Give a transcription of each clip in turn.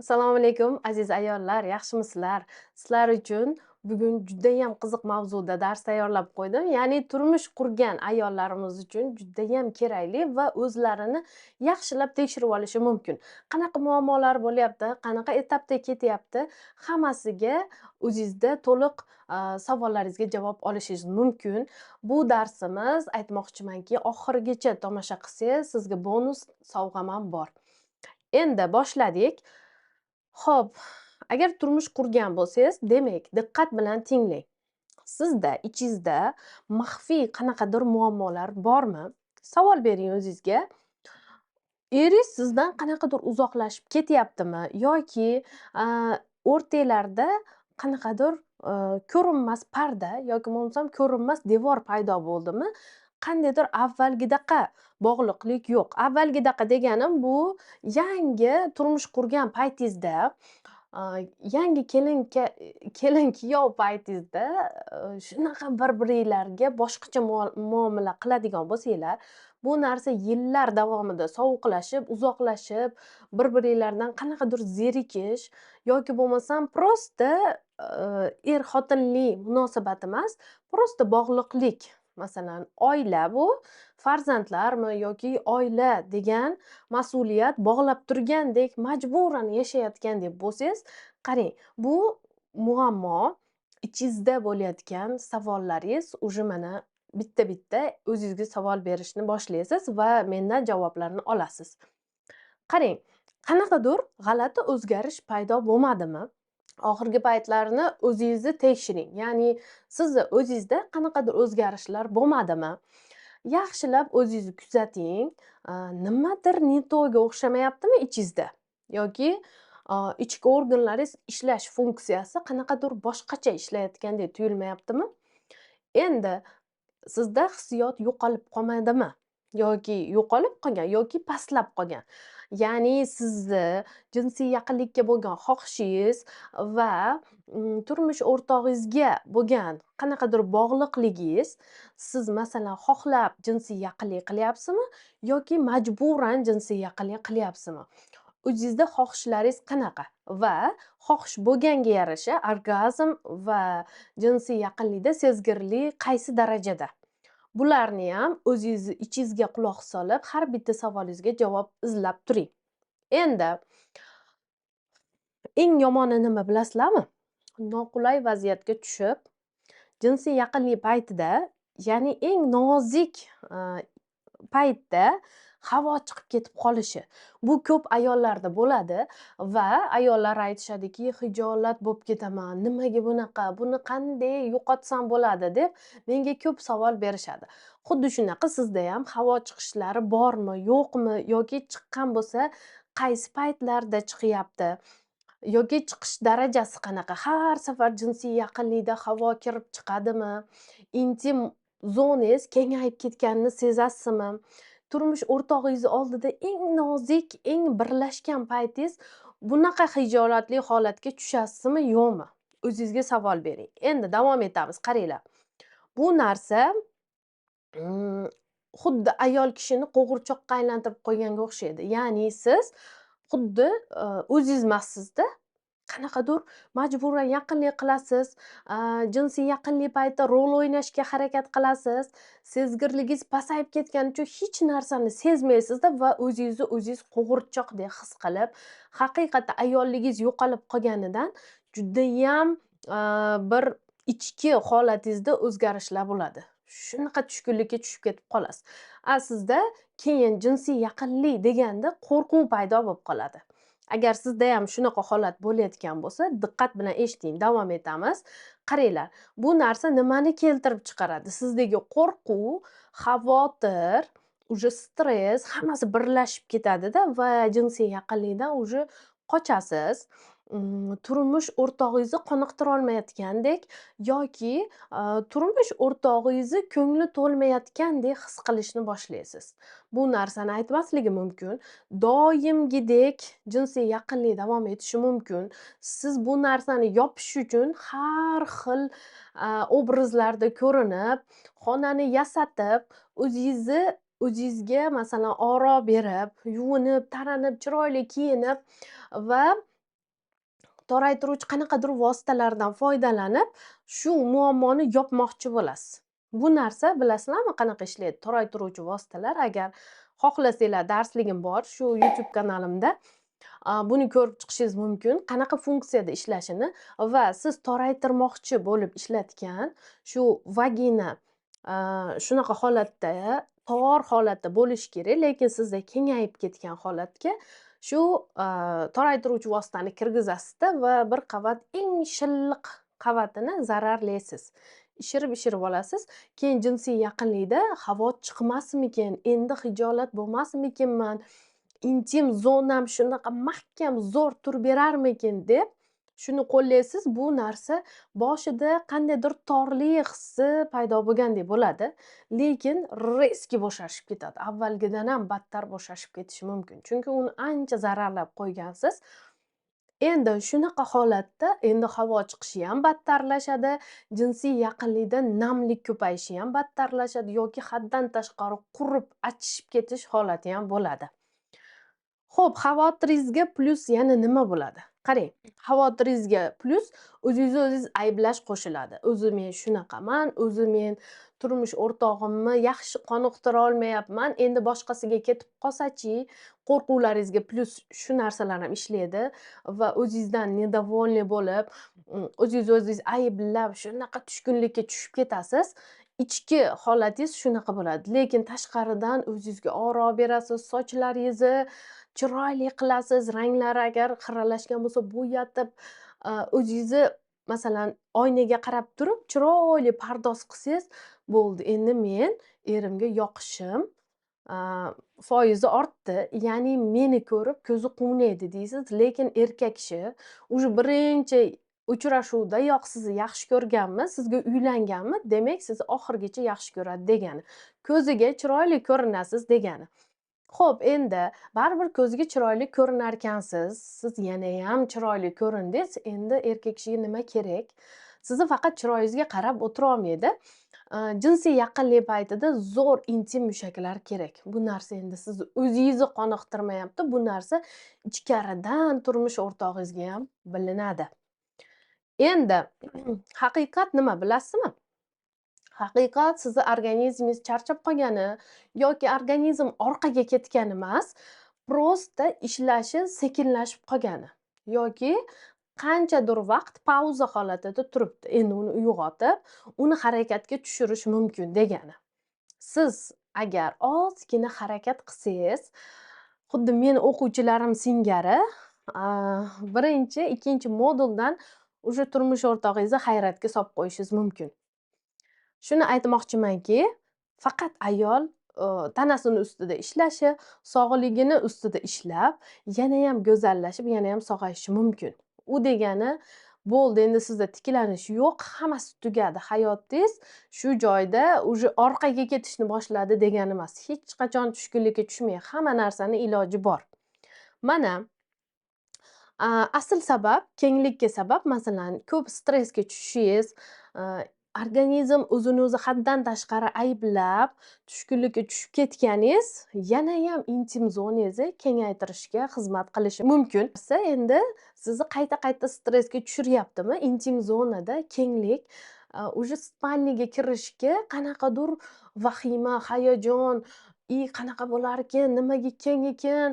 Assalomu alaykum, aziz ayollar, yaxshimisizlar? Sizlar uchun bugun judayam qiziq mavzuda dars tayyorlab qo'ydim. Ya'ni turmush qurgan ayollarimiz uchun judayam kerakli va o'zlarini yaxshilab tekshirib olishi mumkin. Qanaqa muammolar bo'lyapti, qanaqa etapda ketyapti, hammasiga o'zingizda to'liq savollaringizga javob olishingiz mumkin. Bu darsimiz, aytmoqchimanki, oxirigacha tomosha qilsangiz, sizga bonus sovg'am ham bor. Endi boshladik. Xo'p, agar turmush qurgan bo'lsangiz, demak, diqqat bilan tinglang. Sizda ichingizda maxfiy qanaqadir muammolar bormi? Savol bering o'zingizga. Eringiz sizdan qanaqadir uzoqlashib ketyaptimi yoki o'rtanglarda qanaqadir ko'rinmas parda yoki bo'lmasam ko'rinmas devor paydo bo'ldimi? Qandaydir avvalgidaqa bog'liqlik yo'q. Avvalgidaqa deganim bu yangi turmush qurgan paytingizda, yangi kelin kuyov paytingizda shunaqa bir-biringlarga boshqacha muomala qiladigan bo'lsanglar, bu narsa yillar davomida sovuqlashib, uzoqlashib, bir-biringlardan qanaqadir zerikish yoki bo'lmasam prosta er-xotinli munosabat emas, prosta bog'liqlik. Masalan, oila bu farzandlarmi yoki oila degan mas'uliyat bog'lab turgandek, majburan yashayotgandek bo'lsangiz, qarang, bu muammo ichingizda bo'layotgan savollaringiz уже mana bitta-bitta o'zingizga savol berishni boshlaysiz va mendan javoblarni olasiz. Qarang, qanaqadir g'alati o'zgarish paydo bo'lmadimi? Oxirgi paytlarni o'zingizni tekshiring. Ya'ni sizni o'zingizda qanaqadir o'zgarishlar bo'lmadimi? Yaxshilab o'zingizni kuzating. Nimadir netoga o'xshamayaptimi ichingizda? Yoki ichki organlaringiz ishlash funksiyasi qanaqadir boshqacha ishlayotgandek tuyulmayaptimi? Endi sizda hissiyot yo'qolib qolmadimi? Yoki yo'qolib qolgan yoki pastlab qolgan. Ya'ni sizni jinsiy yaqinlikka bo'lgan xohishingiz va turmush o'rtog'ingizga bo'lgan qanaqadir bog'liqligingiz, siz masalan xohlab jinsiy yaqinlik qilyapsizmi yoki majburan jinsiy yaqinlik qilyapsizmi? O'zingizda xohishlaringiz qanaqa va xohish bo'lganga yarasha orgazm va jinsiy yaqinlikda sezgirlik qaysi darajada? Bularni ham o'zingizni ichingizga quloq solib, har bitta savolingizga javob izlab turing. Endi eng yomoni nima bilasizlarmi? Noqulay vaziyatga tushib, jinsiy yaqinlik paytida, ya'ni eng nozik paytda havo chiqib ketib qolishi. Bu ko'p ayollarda bo'ladi va ayollar aytishadiki, hijolat bo'lib ketaman, nimaga bunaqa, buni qanday yo'qotsam bo'ladi deb menga ko'p savol berishadi. Xuddi shunaqa sizda ham havo chiqishlari bormi, yo'qmi yoki chiqqan bo'lsa qaysi paytlarda chiqyapti yoki chiqish darajasi qanaqa? Har safar jinsiy yaqinlikda havo kirib chiqadimi? Intim zonangiz kengayib ketganini sezasizmi? Turmush o'rtog'ingiz oldida eng nozik, eng birlashgan paytingiz bunaqa hijolatli holatga tushasizmi, yo'qmi? O'zingizga savol bering. Endi davom etamiz. Qaranglar. Bu narsa xuddi ayol kishini qo'g'irchoqqa aylantirib qo'yganga o'xshaydi. Ya'ni siz xuddi o'zingiz emassizda, qanaqadir majburan yaqinlik qilasiz, jinsiy yaqinlik paytida rol o'ynashga harakat qilasiz, sezgirligingiz pasayib ketgani uchun hech narsani sezmaysizda va o'zingizni o'zingiz qo'g'irchoqdek his qilib, haqiqatda ayolligingiz yo'qolib qolganidan judayam bir ichki holatingizda o'zgarishlar bo'ladi. Shunaqa tushkunlikka tushib ketib qolasiz. A sizda keyin jinsiy yaqinlik deganda qo'rquv paydo bo'lib qoladi. Agar sizda ham shunaqa holat bo'layotgan bo'lsa, diqqat bilan eshiting, davom etamiz. Qaranglar, bu narsa nimani keltirib chiqaradi? Sizdagi qo'rquv, xavotir, уже stress hammasi birlashib ketadida va jinsiy yaqinlikdan уже qochasiz. Turmush o'rtog'ingizni qoniqtira olmayotgandek yoki turmush o'rtog'ingizni ko'ngli to'lmayotgandek his qilishni boshlaysiz. Bu narsani aytmasligi mumkin. Doimgidek jinsiy yaqinlik davom etishi mumkin. Siz bu narsani yopish uchun har xil obrazlarda ko'rinib, xonani yasatib, o'zingizni o'zingizga masalan oro berib, yuvinib, taranib, chiroyli kiyinib va Toraytiruvchi qanaqadir vositalardan foydalanib, shu muammoni yopmoqchi bo'lasiz. Bu narsa bilasizlarmi qanaqa ishlaydi? Toraytiruvchi vositalar, agar xohlasanglar darsligim bor shu YouTube kanalimda, buni ko'rib chiqishingiz mumkin, qanaqa funksiyada ishlashini va siz toraytirmoqchi bo'lib ishlatgan shu vagina shunaqa holatda, tor holatda bo'lishi kerak, lekin sizda kengayib ketgan holatga shu toraytiruvchi vositani kirgizasizda va bir qavat eng shilliq qavatini zararlaysiz. Ishirib olasiz. Keyin jinsiy yaqinlikda havo chiqmasmikin, endi hijolat bo'lmasmikinman, intim zonam shunaqa mahkam zo'r tur berarmikin deb shuni qo'llaysiz. Bu narsa boshida qandaydir torlik hissi paydo bo'lgandek bo'ladi, lekin rezki bo'shashib ketadi. Avvalgidan ham battar bo'shashib ketishi mumkin, chunki uni ancha zararlab qo'ygansiz. Endi shunaqa holatda endi havo chiqishi ham battarlashadi, jinsiy yaqinlikda namlik ko'payishi ham battarlashadi yoki haddan tashqari qurib achishib ketish holati ham bo'ladi. Xo'p, xavotiringizga plyus yana nima bo'ladi? Qarang, xavotiringizga plyus o'zingizni o'zingiz ayblash qo'shiladi. O'zi men shunaqaman, o'zi men turmush o'rtog'imni yaxshi qoniqtira olmayapman, endi boshqasiga ketib qolsa-chi, qo'rquvlaringizga plyus shu narsalar ham ishlaydi va o'zingizdan nedovolniy bo'lib, o'zingizni o'zingiz ayblab, shunaqa tushkunlikka tushib ketasiz. Ichki holatingiz shunaqa bo'ladi, lekin tashqaridan o'zingizga oro berasiz, sochlaringizni chiroyli qilasiz, ranglari agar xiralashgan bo'lsa bo'yatib, o'zingizni masalan oynaga qarab turib chiroyli pardoz qilsangiz bo'ldi, endi men erimga yoqishim foizi ortdi, ya'ni meni ko'rib ko'zi quvnaydi deysiz, lekin erkak kishi уже birinchi uchrashuvdayoq sizni yaxshi ko'rganmi, sizga uylanganmi, demak sizni oxirigacha yaxshi ko'radi degani. Ko'ziga chiroyli ko'rinasiz degani. Xo'p, endi baribir ko'ziga chiroyli ko'rinar ekansiz, siz yanayam chiroyli ko'rindingiz, endi erkak kishiga nima kerak? Sizni faqat chiroyingizga qarab o'tira olmaydi. Jinsiy yaqinlik paytida zo'r intim mushaklar kerak. Bu narsa endi sizni o'zingizni qoniqtirmayapti, bu narsa ichkaridan turmush o'rtog'ingizga ham bilinadi. Endi haqiqat nima bilasizmi? Haqiqat sizni organizmingiz charchab qolgani yoki organizm orqaga ketgani emas, prosta ishlashi sekinlashib qolgani yoki qanchadir vaqt pauza holatida turibdi. Endi uni uyg'otib, uni harakatga tushirish mumkin degani. Siz agar ozgina harakat qilsangiz, xuddi meni o'quvchilarim singari, birinchi, ikkinchi moduldan уже turmush o'rtog'ingizni hayratga solib qo'yishingiz mumkin. Shuni aytmoqchimanki, faqat ayol tanasini ustida ishlashi, sog'ligini ustida ishlab, yanayam go'zallashib, yanayam sog'ayishi mumkin. U degani bo'ldi, endi sizda tiklanish yo'q, hammasi tugadi, hayotingiz shu joyda уже orqaga ketishni boshladi degani emas. Hech qachon tushkunlikka tushmang, hamma narsani iloji bor. Mana asl sabab, kenglikka sabab, masalan, ko'p stressga tushishingiz, organizm o'zini o'zi haddan tashqari ayblab, tushkunlikka tushib ketganingiz yanayam intim zonangizni kengaytirishga xizmat qilishi mumkin. Endi sizni qayta-qayta stressga tushiryaptimi? Intim zonada kenglik, уже spalniga kirishga qanaqadir vahima, hayajon, qanaqa bo'larkan, nimaga keng ekan,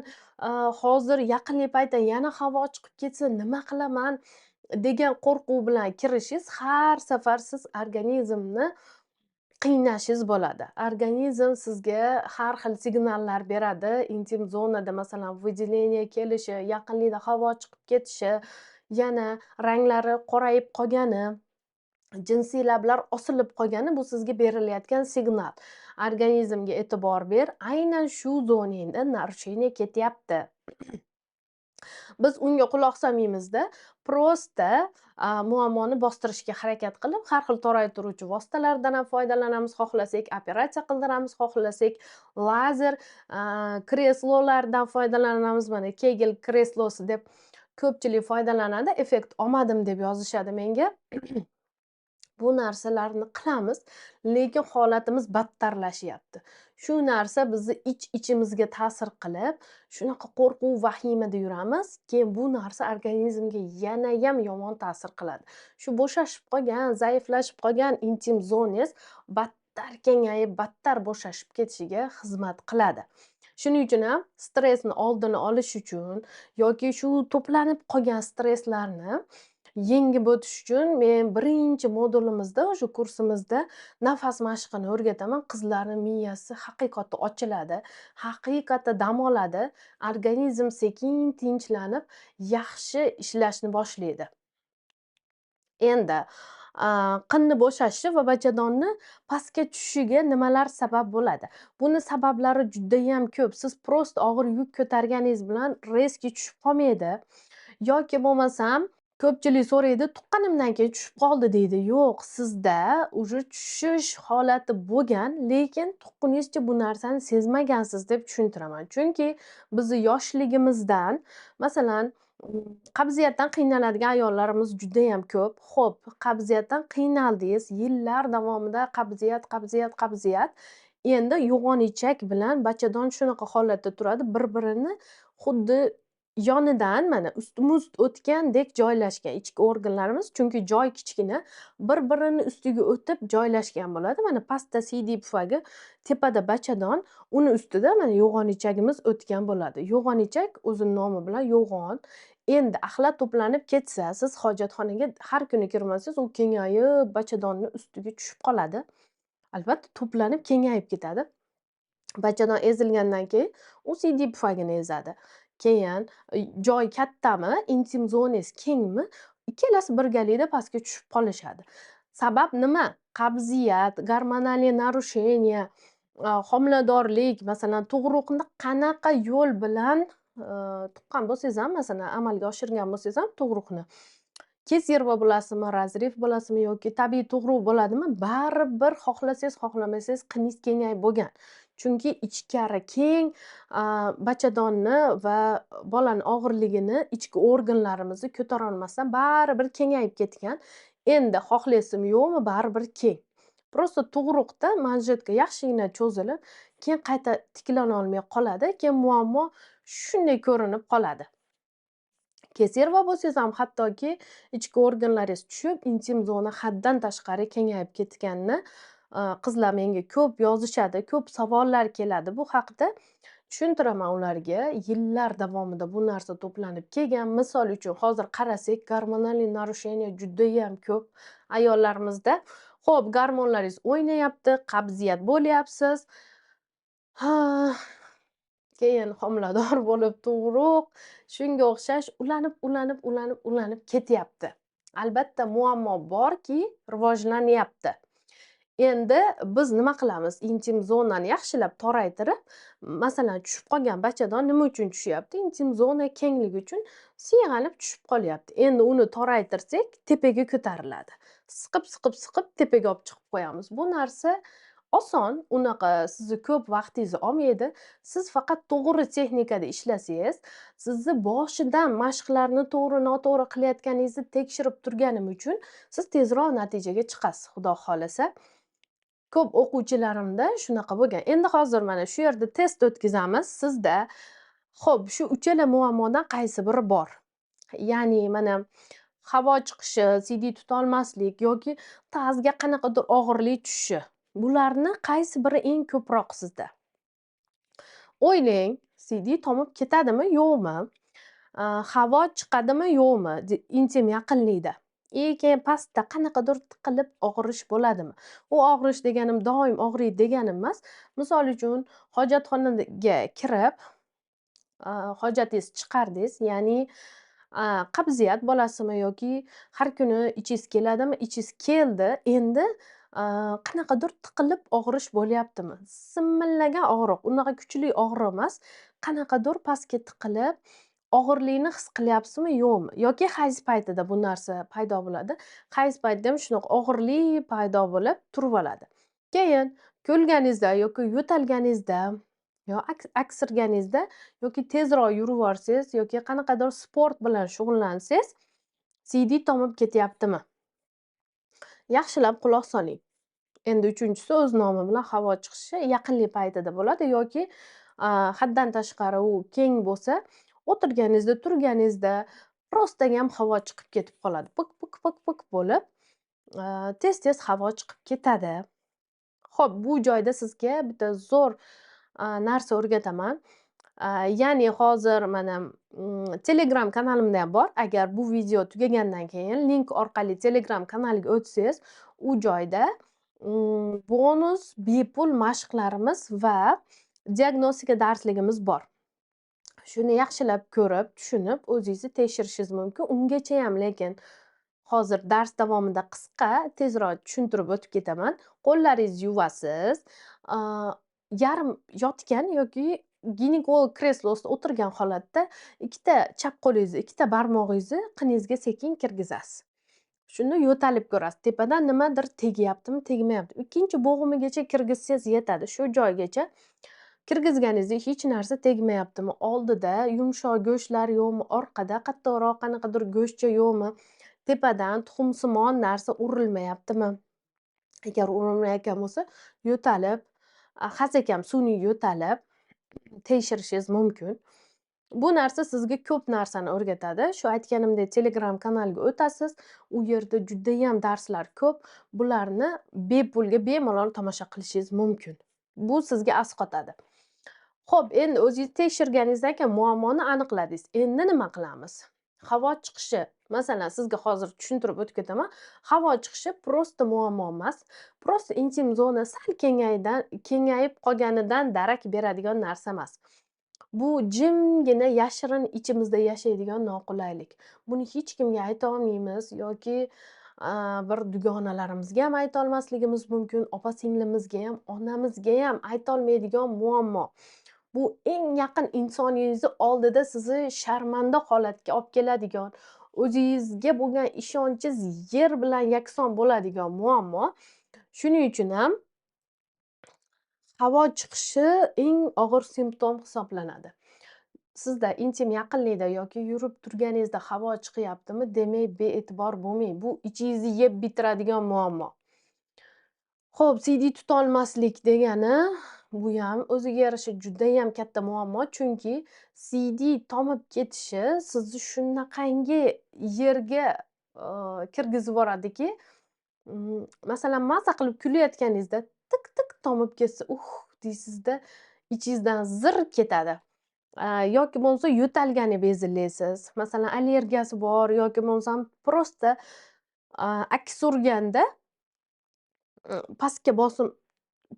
hozir yaqinlik paytida yana havo chiqib ketsa nima qilaman degan qo'rquv bilan kirishingiz, har safar siz organizmni qiynashingiz bo'ladi. Organizm sizga har xil signallar beradi. Intim zonada masalan выделение kelishi, yaqinlikda havo chiqib ketishi, yana ranglari qorayib qolgani, jinsiy lablar osilib qolgani bu sizga berilayotgan signal. Organizmga e'tibor ber, aynan shu zonangda нарушение ketyapti. Biz unga quloq solmaymizda, prosta muammoni bostirishga harakat qilib, har xil toraytiruvchi vositalardan ham foydalanamiz, xohlasak operatsiya qildiramiz, xohlasak lazer, kreslolardan foydalanamiz. Mana Kegel kreslosi deb ko'pchilik foydalanadi, effekt olmadim deb yozishadi menga. Bu narsalarni qilamiz, lekin holatimiz battarlashyapti. Shu narsa bizni ich-ichimizga ta'sir qilib, shunaqa qo'rquv, vahimada yuramiz. Keyin bu narsa organizmga yanayam yomon ta'sir qiladi. Shu bo'shashib qolgan, zaiflashib qolgan intim zonangiz battar kengayib, battar bo'shashib ketishiga xizmat qiladi. Shuning uchun ham stressni oldini olish uchun yoki shu to'planib qolgan stresslarni yengib o'tish uchun men birinchi modulimizda, o'sha kursimizda nafas mashqini o'rgataman. Qizlarning miyasi haqiqatda ochiladi, haqiqatda dam oladi, organizm sekin tinchlanib, yaxshi ishlashni boshlaydi. Endi qinni bo'shashishi va bachadonni pastga tushishiga nimalar sabab bo'ladi? Buni sabablari judayam ko'p. Siz prosta og'ir yuk ko'targaningiz bilan rezki tushib qolmaydi. Yoki bo'lmasam ko'pchilik so'raydi, tuqqanimdan keyin tushib qoldi deydi. Yo'q, sizda уже tushish holati bo'lgan, lekin tuqquningizcha bu narsani sezmagansiz deb tushuntiraman. Chunki bizni yoshligimizdan, masalan, qabziyatdan qiynaladigan ayollarimiz judayam ko'p. Xo'p, qabziyatdan qiynaldingiz, yillar davomida qabziyat, qabziyat, qabziyat. Endi yo'g'on ichak bilan bachadon shunaqa holatda turadi, bir-birini xuddi yonidan mana ustma-ust o'tgandek joylashgan ichki organlarimiz, chunki joy kichkina, bir-birini ustiga o'tib joylashgan bo'ladi. Mana pastda siydik pufagi, tepada bachadon, uni ustida mana yo'g'on ichagimiz o'tgan bo'ladi. Yo'g'on ichak o'zini nomi bilan yo'g'on. Endi axlat to'planib ketsa, siz hojatxonaga har kuni kirmasangiz, u kengayib bachadonni ustiga tushib qoladi. Albatta to'planib kengayib ketadi. Bachadon ezilgandan keyin u siydik pufagini ezadi. Keyin joy kattami, intim zonangiz kengmi, ikkalasi birgalikda pastga tushib qolishadi. Sabab nima? Qabziyat, gormonal narushение, homiladorlik, masalan, tug'ruqni qanaqa yo'l bilan tuqqan bo'lsangiz ham, masalan, amalga oshirgan bo'lsangiz ham tug'ruqni, kesirva bo'lasizmi, razriv bo'lasizmi yoki tabiiy tug'ruq bo'ladimi, baribir xohlasangiz, xohlamasangiz qiningiz kengayib bo'lgan. Chunki ichkari keng, bachadonni va bolani og'irligini ichki organlarimizni ko'tara olmasdan baribir kengayib ketgan. Endi xohlaysizmi yo'qmi, baribir keng. Prosta tug'ruqda manjetka yaxshigina cho'zilib, keyin qayta tiklana olmay qoladi, keyin muammo shunday ko'rinib qoladi. Kesirva bo'lsangiz ham hattoki ichki organlaringiz tushib, intim zona haddan tashqari kengayib ketganini qizlar menga ko'p yozishadi, ko'p savollar keladi bu haqda. Tushuntiraman ularga, yillar davomida bu narsa to'planib kelgan. Misol uchun hozir qarasak, gormonal narushение judayam ko'p ayollarimizda. Xo'p, gormonlaringiz o'ynayapti, qabziyat bo'lyapsiz. Ha, keyin homilador bo'lib tug'ruq, shunga o'xshash ulanib, ulanib, ulanib, ulanib ketyapti. Albatta muammo borki, rivojlanyapti. Endi biz nima qilamiz? Intim zonani yaxshilab toraytirib, masalan, tushib qolgan bachadon nima uchun tushyapti? Intim zona kengligi uchun siyg'anib tushib qolyapti. Endi uni toraytirsak, tepaga ko'tariladi. Siqib, siqib, siqib tepaga olib chiqib qo'yamiz. Bu narsa oson, unaqa sizni ko'p vaqtingizni olmaydi. Siz faqat to'g'ri texnikada ishlasangiz, sizni boshidan mashqlarni to'g'ri, noto'g'ri qilayotganingizni tekshirib turganim uchun siz tezroq natijaga chiqasiz, xudo xolasa. Ko'p o'quvchilarimda shunaqa bo'lgan. Endi hozir mana shu yerda test o'tkazamiz sizda. Xo'p, shu uchala muammodan qaysi biri bor? Ya'ni mana havo chiqishi, siydik tutolmaslik yoki tazga qanaqadir og'irlik tushishi. Bularni qaysi biri eng ko'proq sizda? O'ylang, siydik tomib ketadimi, yo'qmi? Havo chiqadimi, yo'qmi? Intim yaqinlikda. Keyin pastda qanaqadir tiqilib og'rish bo'ladimi? U og'rish deganim doim og'riydi deganim emas. Misol uchun hojatxonaga kirib, hojatingizni chiqardingiz, ya'ni qabziyat bo'lasizmi yoki har kuni ichingiz keladimi? Ichingiz keldi, endi qanaqadir tiqilib og'rish bo'lyaptimi? Simillagan og'riq, unaqa kuchli og'riq emas, qanaqadir pastga tiqilib og'irlikni his qilyapsizmi, yo'qmi? Yoki hayz paytida bu narsa paydo bo'ladi. Hayz paytida ham shunaqa og'irlik paydo bo'lib turib oladi. Keyin kulganingizda yoki yo'talganingizda yo aksirganingizda yoki tezroq yurib yuborsangiz yoki qanaqadir sport bilan shug'ullansangiz, siydik tomib ketyaptimi? Yaxshilab quloq soling. Endi uchinchisi o'z nomi bilan havo chiqishi yaqinlik paytida bo'ladi yoki haddan tashqari u keng bo'lsa, o'tirganingizda, turganingizda просто ham havo chiqib ketib qoladi. Pik pik pik pik bo'lib, tez-tez havo chiqib ketadi. Xo'p, bu joyda sizga bitta zo'r narsa o'rgataman. Ya'ni hozir mana Telegram kanalimda ham bor. Agar bu video tugagandan keyin link orqali Telegram kanaliga o'tsangiz, u joyda bonus bepul mashqlarimiz va diagnostika darsligimiz bor. Shuni yaxshilab ko'rib, tushunib, o'zingizni tekshirishingiz mumkin. Ungacha ham lekin hozir dars davomida qisqa, tezroq tushuntirib o'tib ketaman. Qo'llaringizni yuvasiz, yarim yotgan yoki ginekolog kreslosida o'tirgan holatda ikkita chap qo'lingizni, ikkita barmog'ingizni qiningizga sekin kirgizasiz. Shuni yo'talib ko'rasiz. Tepadan nimadir tegyaptimi, tegmayaptimi? Ikkinchi bo'g'imigacha kirgizsangiz yetadi. Shu joygacha kirgizganingizda hech narsa tegmayaptimi? Oldida yumshoq go'shtlar yo'qmi? Orqada qattiqroq qanaqadir go'shtcha yo'qmi? Tepadan tuxumsimon narsa urilmayaptimi? Agar urilmayotgan bo'lsa, yo'talib, hazakam suvni yo'talib tekshirishingiz mumkin. Bu narsa sizga ko'p narsani o'rgatadi. Shu aytganimdek Telegram kanaliga o'tasiz. U yerda juda ham darslar ko'p. Bularni bepulga bemalol tomosha qilishingiz mumkin. Bu sizga asqotadi. Xo'p, endi o'zingiz tekshirganingizdan keyin muammoni aniqladingiz. Endi nima qilamiz? Havo chiqishi, masalan, sizga hozir tushuntirib o'tib ketaman. Havo chiqishi просто muammo emas. Просто intim zona sal kengayib qolganidan darak beradigan narsa emas. Bu jimgina yashirin ichimizda yashaydigan noqulaylik. Buni hech kimga ayta olmaymiz yoki bir dugonalarimizga ham ayta olmasligimiz mumkin, opa-singlimizga ham, onamizga ham ayta olmaydigan muammo. Bu eng yaqin insoningizni oldida sizni sharmanda holatga olib keladigan, o'zingizga bo'lgan ishonchingiz yer bilan yakson bo'ladigan muammo. Shuning uchun ham havo chiqishi eng og'ir simptom hisoblanadi. Sizda intim yaqinlikda yoki yurib turganingizda havo chiqyaptimi, demak bee'tibor bo'lmang. Bu ichingizni yeb bitiradigan muammo. Xo'p, siydik tutolmaslik degani bu ham o'ziga yarasha juda ham katta muammo, chunki siydik tomib ketishi sizni shunaqangi yerga kirgizib yuboradiki, masalan, maza qilib kulayotganingizda tik-tik tomib ketsa, deysizda, ichingizdan zir ketadi. Yoki bo'lmasa yo'talgani bezillaysiz. Masalan, allergiyasi bor yoki bo'lmasam просто aks urganda pastga bosim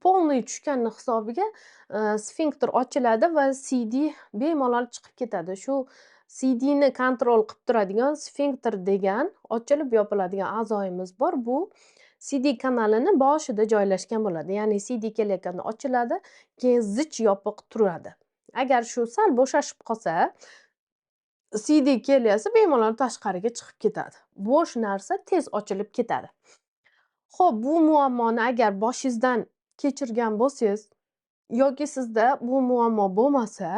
полный tushganni hisobiga sfinkter ochiladi va siydik bemalol chiqib ketadi. Shu siydikni kontrol qilib turadigan sfinkter degan ochilib yopiladigan a'zoyimiz bor. Bu siydik kanalini boshida joylashgan bo'ladi. Ya'ni siydik kelayotganda ochiladi, keyin zich yopiq turadi. Agar shu sal bo'shashib qolsa, siydik kelyasi bemalol tashqariga chiqib ketadi. Bo'sh narsa tez ochilib ketadi. Xo'p, bu muammoni agar boshingizdan kechirgan bo'lsangiz yoki sizda bu muammo bo'lmasa,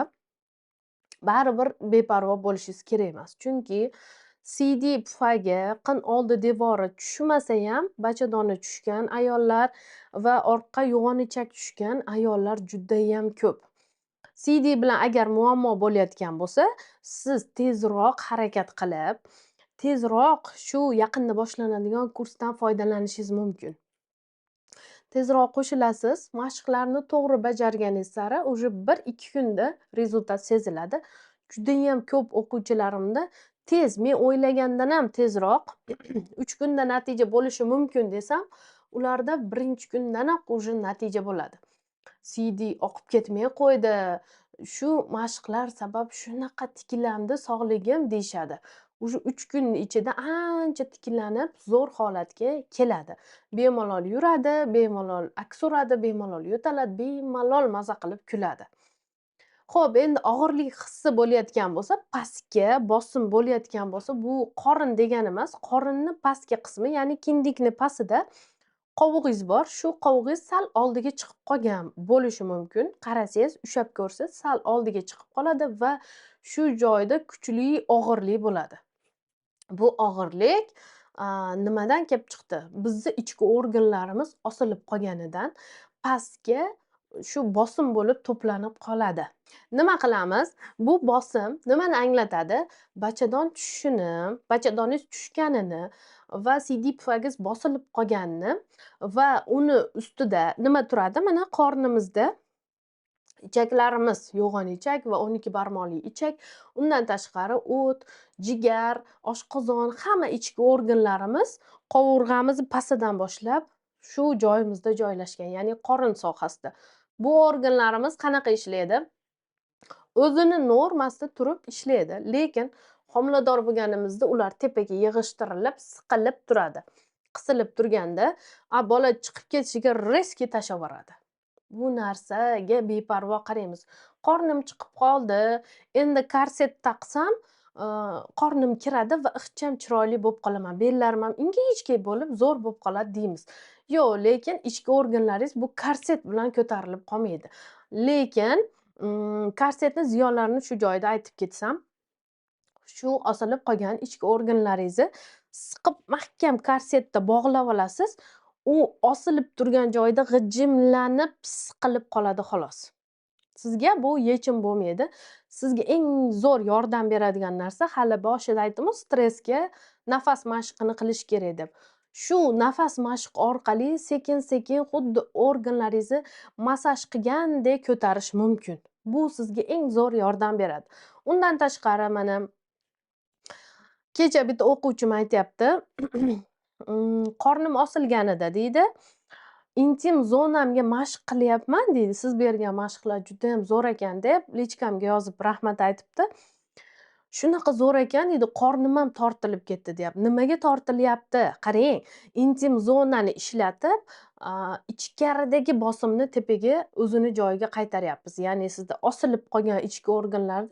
baribir beparvo bo'lishingiz kerak emas. Chunki siydik pufagi qin oldi devori tushmasa ham bachadona tushgan ayollar va orqa yo'g'on ichak tushgan ayollar judayam ko'p. Siydik bilan agar muammo bo'layotgan bo'lsa, siz tezroq harakat qilib, tezroq shu yaqinda boshlanadigan kursdan foydalanishingiz mumkin. Tezroq qo'shilasiz, mashqlarni to'g'ri bajarganingiz sari уже 1-2 kunda rezultat seziladi. Judayam ko'p o'quvchilarimda tez, men o'ylagandan ham tezroq 3 kunda natija bo'lishi mumkin desam, ularda birinchi kundanoq уже natija bo'ladi. Siydik oqib ketmay qo'ydi, shu mashqlar sabab shunaqa tiklandi sog'ligim deyishadi. Уже 3 kun ichida ancha tiklanib, zo'r holatga keladi. Bemalol yuradi, bemalol aks uradi, bemalol yo'taladi, bemalol maza qilib kuladi. Xo'p, endi og'irlik hissi bo'layotgan bo'lsa, pastga bosim bo'layotgan bo'lsa, bu qorin degani emas, qorinni pastki qismi, ya'ni kindikni pastida qovug'ingiz bor. Shu qovug'ingiz sal oldiga chiqib qolgan bo'lishi mumkin. Qarasangiz, ushlab ko'rsangiz, sal oldiga chiqib qoladi va shu joyda kuchli og'irlik bo'ladi. Bu og'irlik Nimadan kelib chiqdi? Bizni ichki organlarimiz osilib qolganidan pastga shu bosim bo'lib to'planib qoladi. Nima qilamiz? Bu bosim nimani anglatadi? Bachadon tushishini, bachadoningiz tushganini va siydik pufagingiz bosilib qolganini va uni ustida nima turadi? Mana qornimizda ichaklarimiz, yo'g'on ichak va 12 barmoqli ichak, undan tashqari o't, jigar, oshqozon, hamma ichki organlarimiz qovurg'amizni pastidan boshlab shu joyimizda joylashgan, ya'ni qorin sohasida. Bu organlarimiz qanaqa ishlaydi? O'zini normasida turib ishlaydi, lekin homilador bo'lganimizda ular tepaga yig'ishtirilib, siqilib turadi. Qisilib turganda, bola chiqib ketishiga rezki tashlab yuboradi. Bu narsaga beparvo qaraymiz. Qornim chiqib qoldi, endi korset taqsam, qornim kiradi va ixcham chiroyli bo'lib qolaman, bellarim ham ingichka bo'lib, zo'r bo'lib qoladi deymiz. Yo'q, lekin ichki organlaringiz bu korset bilan ko'tarilib qolmaydi. Lekin korsetni ziyonlarini shu joyda aytib ketsam, shu osilib qolgan ichki organlaringizni siqib mahkam korsetda bog'lab olasiz, u osilib turgan joyda g'ijimlanib siqilib qoladi xolos. Sizga bu yechim bo'lmaydi. Sizga eng zo'r yordam beradigan narsa, hali boshida aytdim-ku, stressga nafas mashqini qilish kerak deb. Shu nafas mashq orqali sekin-sekin xuddi organlaringizni massaj qilgandek ko'tarish mumkin. Bu sizga eng zo'r yordam beradi. Undan tashqari mana kecha bitta o'quvchim aytyapti, qornim osilganida deydi, intim zonamga mashq qilyapman deydi. Siz bergan mashqlar juda ham zo'r ekan deb lichkamga yozib rahmat aytibdi. Shunaqa zo'r ekan deydi, qornim ham tortilib ketdi deyapti. Nimaga tortilyapti? Qarang, intim zonani ishlatib, ichkaridagi bosimni tepaga o'zini joyiga qaytaryapmiz. Ya'ni sizda osilib qolgan ichki organlarni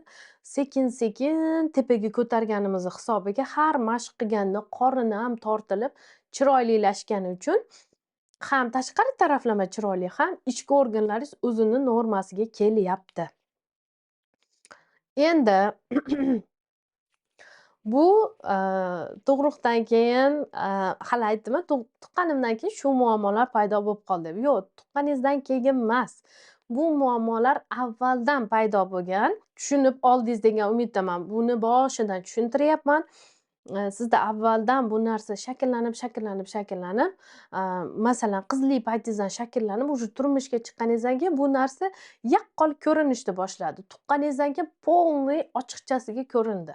sekin-sekin tepaga ko'targanimiz hisobiga har mashq qilganda qorini ham tortilib, chiroylilashgani uchun ham tashqari taraflama chiroyli, ham ichki organlaringiz o'zini normasiga kelyapti. Endi bu tug'ruqdan keyin, hali aytdim-a, tuqqanimdan keyin shu muammolar paydo bo'lib qoldi deb. Yo'q, tuqqaningizdan keyin emas. Bu muammolar avvaldan paydo bo'lgan. Tushunib oldingiz degan umiddaman. Buni boshidan tushuntiryapman. Sizda avvaldan bu narsa shakllanib, shakllanib, shakllanib, masalan, qizlik paytingizdan shakllanib, уже turmushga chiqqaningizdan keyin bu narsa yaqqol ko'rinishni boshladi. Tuqqaningizdan keyin полный ochiqchasiga ko'rindi.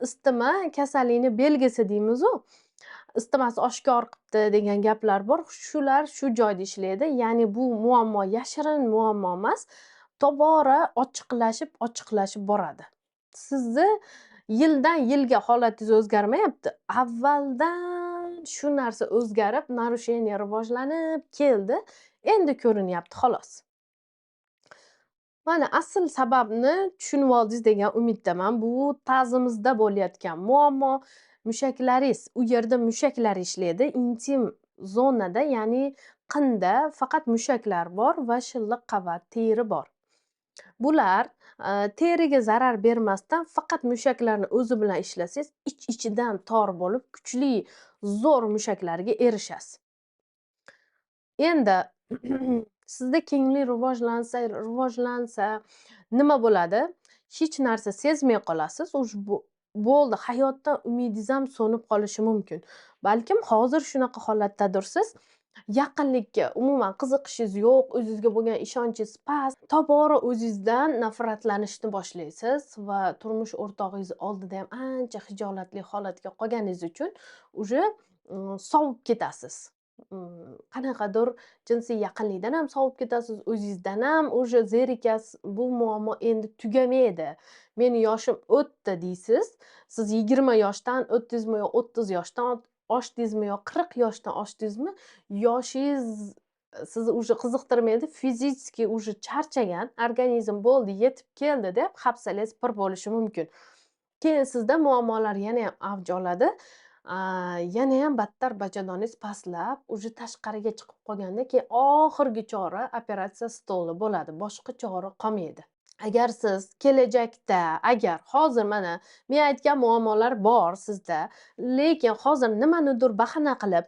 Isitma kasallikni belgisi deymiz-u. Isitmasi oshkor qilibdi degan gaplar bor. Shular shu joyda ishlaydi. Ya'ni bu muammo yashirin muammo emas, tobora ochiqlashib, ochiqlashib boradi. Sizni yildan yilga holatingiz o'zgarmayapti. Avvaldan shu narsa o'zgarib, narusheniya rivojlanib keldi. Endi ko'rinyapti xolos. Mana asl sababni tushunib oldingiz degan umiddaman. Bu ta'zimizda bo'layotgan muammo, mushaklaringiz, u yerda mushaklar ishlaydi. Intim zonada, ya'ni qinda faqat mushaklar bor va shilliq qavat teri bor. Bular teriga zarar bermasdan faqat mushaklarni o'zi bilan ishlasangiz, ich-ichidan tor bo'lib, kuchli, zo'r mushaklarga erishasiz. Endi sizda kenglik rivojlansa, rivojlansa nima bo'ladi? Hech narsa sezmay qolasiz. Ush bo'ldi, hayotdan umidingiz ham so'nib qolishi mumkin. Balkim hozir shunaqa holatdadirsiz. Yaqinlikka umuman qiziqishingiz yo'q, o'zingizga bo'lgan ishonchingiz past, tobora o'zingizdan nafratlanishni boshlaysiz va turmush o'rtog'ingiz oldida ham ancha xijolatli holatga qolganingiz uchun уже sovib ketasiz. Qanaqadir jinsiy yaqinlikdan ham sovib ketasiz, o'zingizdan ham уже zerikasiz, bu muammo endi tugamaydi. Meni yoshim o'tdi deysiz. Siz 20 yoshdan o'tdingizmi yo 30 yoshdan oshdingizmi yo 40 yoshdan oshdingizmi, yoshingiz sizni уже qiziqtirmaydi, fizически уже charchagan, organizm bo'ldi, yetib keldi deb hafsalangiz pir bo'lishi mumkin. Keyin sizda muammolar yana ham avj oladi. Yana ham battar bajadoningiz pastlab, уже tashqariga chiqib qolganda keyin oxirgi chora operatsiya stoli bo'ladi. Boshqa chora qolmaydi. Agar siz kelajakda, agar hozir mana men aytgan muammolar bor sizda, lekin hozir nimanidir bahona qilib,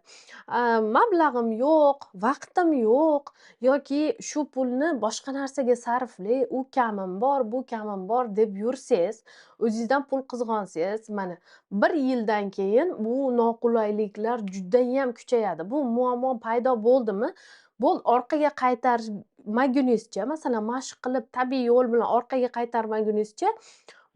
mablag'im yo'q, vaqtim yo'q yoki shu pulni boshqa narsaga sarflay, u kamim bor, bu kamim bor deb yursangiz, o'zingizdan pul qizg'onsangiz, mana bir yildan keyin bu noqulayliklar judayam kuchayadi. Bu muammo paydo bo'ldimi? Bo'l, orqaga qaytarmagunizcha, masalan, mashq qilib tabiiy yo'l bilan orqaga qaytarmagunizcha